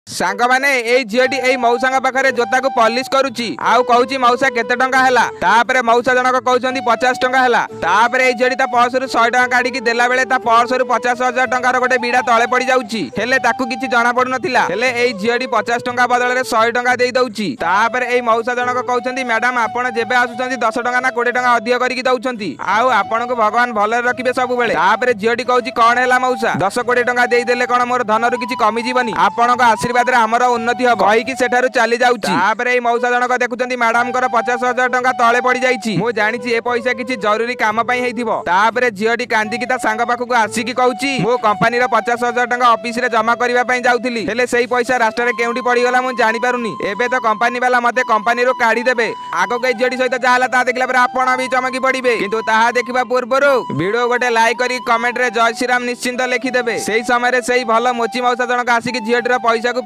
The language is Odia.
ସାଙ୍ଗମାନେ, ଏଇ ଝିଅଟି ଏଇ ମଉସାଙ୍କ ପାଖରେ ଜୋତାକୁ ପଲିସ କରୁଛି ଆଉ କହୁଛି, "ମଉସା, କେତେ ଟଙ୍କା ହେଲା?" ତାପରେ ମଉସା ଜଣକ କହୁଛନ୍ତି, "50 ଟଙ୍କା ହେଲା।" ତାପରେ ଏଇ ଝିଅଟି ତା ପର୍ସରୁ 100 ଟଙ୍କା କାଢିକି ଦେଲା ବେଳେ ତା ପର୍ସରୁ 50,000 ଟଙ୍କାର ଗୋଟେ ବିଡା ତଳେ ପଡି ଯାଉଛି। ହେଲେ ତାକୁ କିଛି ଜଣା ପଡୁନଥିଲା। ହେଲେ ଏଇ ଝିଅଟି 50 ଟଙ୍କା ବଦଳରେ 100 ଟଙ୍କା ଦେଇ ଦଉଛି। ତାପରେ ଏଇ ମଉସା ଜଣକ କହୁଛନ୍ତି, "ମ୍ୟାଡାମ, ଆପଣ ଯେବେ ଆସୁଛନ୍ତି, 10 ଟଙ୍କା ନା 20 ଟଙ୍କା ଅଧିକ କରିକି ଦଉଛନ୍ତି ଆଉ ଆପଣଙ୍କୁ ଭଗବାନ ଭଲରେ ରଖିବେ ସବୁବେଳେ।" ତାପରେ ଝିଅଟି କହୁଛି, "କଣ ହେଲା ମଉସା? 10-20 ଟଙ୍କା ଦେଇଦେଲେ କଣ ମୋର ଧନରୁ କିଛି କମିଯିବନି? ଆପଣଙ୍କ ଆଶୀର୍ବାଦରେ ଆମର ଉନ୍ନତି ହବ" କହିକି ସେଠାରୁ ଚାଲି ଯାଉଛି। ତାପରେ ଏଇ ମଉସା ଜଣକ ଦେଖୁଛନ୍ତି, ମ୍ୟାଡାମଙ୍କର 50,000 ଟଙ୍କା ତଳେ ପଡି ଯାଇଛି। ମୁଁ ଜାଣିଛି, ଏ ପଇସା କିଛି ଜରୁରୀ କାମ ପାଇଁ ହେଇଥିବ। ତାପରେ ଝିଅଟି କାନ୍ଦିକି ତା ସାଙ୍ଗ ପାଖକୁ ଆସିକି କହୁଛି, "ମୁଁ କମ୍ପାନୀର 50,000 ଟଙ୍କା ଅଫିସରେ ଜମା କରିବା ପାଇଁ ଯାଉଥିଲି। ହେଲେ ସେଇ ପଇସା ରାସ୍ତାରେ କେଉଁଠି ପଡିଗଲା, ମୁଁ ଜାଣିପାରୁନି। ଏବେ ତ କମ୍ପାନୀ ବାଲା ମତେ କମ୍ପାନୀରୁ କାଢିଦେବେ।" ଆଗକୁ ଏଇ ଝିଅଟି ସହିତ ଯାହା ହେଲା, ତାହା ଦେଖିଲା ପରେ ଆପଣ ବି ଚମକି ପଡିବେ। କିନ୍ତୁ ତାହା ଦେଖିବା ପୂର୍ବରୁ ଭିଡିଓ ଗୋଟେ ଲାଇକ୍ କରି କମେଣ୍ଟରେ ଜୟ ଶ୍ରୀରାମ ନିଶ୍ଚିନ୍ତ ଲେଖିଦେବେ। ସେଇ ସମୟରେ ସେଇ ଭଲ ମୋଚି ମଉସା ଜଣକ ଆସିକି ଝିଅଟିର ପଇସାକୁ